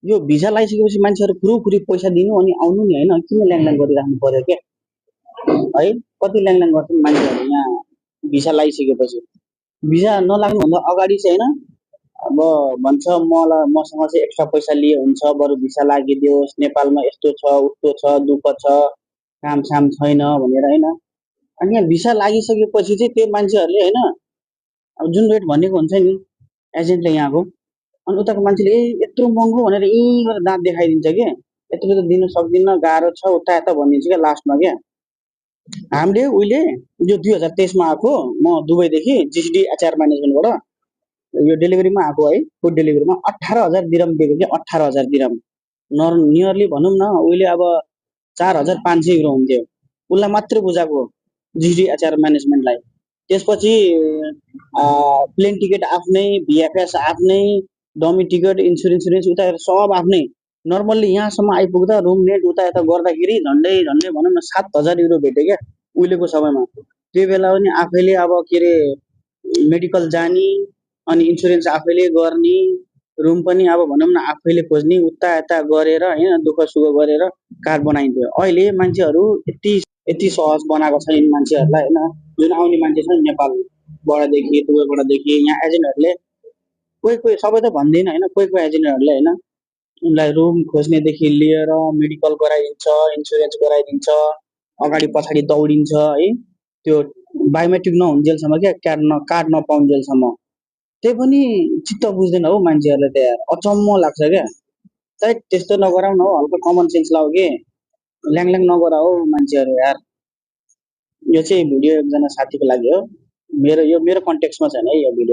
यो भिसा लगाइसकेपछि मान्छेहरू पुरै पैसा दिनु अनि आउनु नि होइन, किन ल्याङल्याङ गरिराख्नु पर्यो क्या है। कति ल्याङल्याङ गर्छन् मान्छेहरू यहाँ भिसा लगाइसकेपछि। भिसा नलाग्नुभन्दा अगाडि चाहिँ होइन, अब भन्छ मलाई मसँग चाहिँ एक्स्ट्रा पैसा लिए हुन्छ, बरु भिसा लागिदियोस्, नेपालमा यस्तो छ उस्तो छ दुःख छ, काम साम छैन भनेर होइन। अनि यहाँ भिसा लागिसकेपछि चाहिँ त्यो मान्छेहरूले होइन, अब जुन रेट भनेको हुन्छ नि एजेन्टले यहाँको, अनि उताको मान्छेले यत्रो महँगो भनेर गरेर दाँत देखाइदिन्छ क्या, यत्रो त दिनु सक्दिनँ, गाह्रो छ उता यता भनिदिन्छ क्या लास्टमा क्या। हामीले उहिले यो 2023मा आएको, म दुबईदेखि जिसिडी एचआर म्यानेजमेन्टबाट यो डेलिभरीमा आएको है, फुड डेलिभरीमा 18,000 दिरम दिएको क्या, 18,000 दिरम। नियरली भनौँ न उहिले अब 4,500 युरो हुन्थ्यो, उसलाई मात्र बुझाएको जिसिडी एचआर म्यानेजमेन्टलाई। त्यसपछि प्लेन टिकट आफ्नै, भिएफएस आफ्नै, डमी टिकट, इन्सुरेन्स उता सब आफ्नै। नर्मल्ली यहाँसम्म आइपुग्दा रुम रेन्ट उता यता गर्दाखेरि झन्डै भनौँ न 7,000 युरो भेट्यो क्या उहिलेको समयमा। त्यो बेला पनि आफैले अब के अरे मेडिकल जाने, अनि इन्सुरेन्स आफैले गर्ने, रुम पनि अब भनौँ न आफैले खोज्ने, उता यता गरेर होइन दुःख सुख गरेर कार्ड बनाइन्थ्यो। अहिले मान्छेहरू यति सहज बनाएको छैन मान्छेहरूलाई होइन। जुन आउने मान्छे छ नेपालबाटदेखि दुबईबाटदेखि यहाँ एजेन्टहरूले कोही सबै त भन्दैन होइन, कोही एजेन्टहरूले होइन उनलाई रुम खोज्नेदेखि लिएर मेडिकल गराइदिन्छ, इन्सुरेन्स गराइदिन्छ, अगाडि पछाडि दौडिन्छ है, त्यो बायोमेट्रिक नहुन्जेलसम्म क्या, कार्ड नपाउन्जेलसम्म। त्यही पनि चित्त बुझ्दैन हौ मान्छेहरूले त यार, अचम्म लाग्छ क्या। सायद त्यस्तो नगराउ न हौ, हल्का कमन सेन्स लाऊ के, ल्याङल्याङ नगराऊ मान्छेहरू यार। यो चाहिँ भिडियो एकजना साथीको लागि हो, मेरो कन्टेक्स्टमा छैन है यो भिडियो।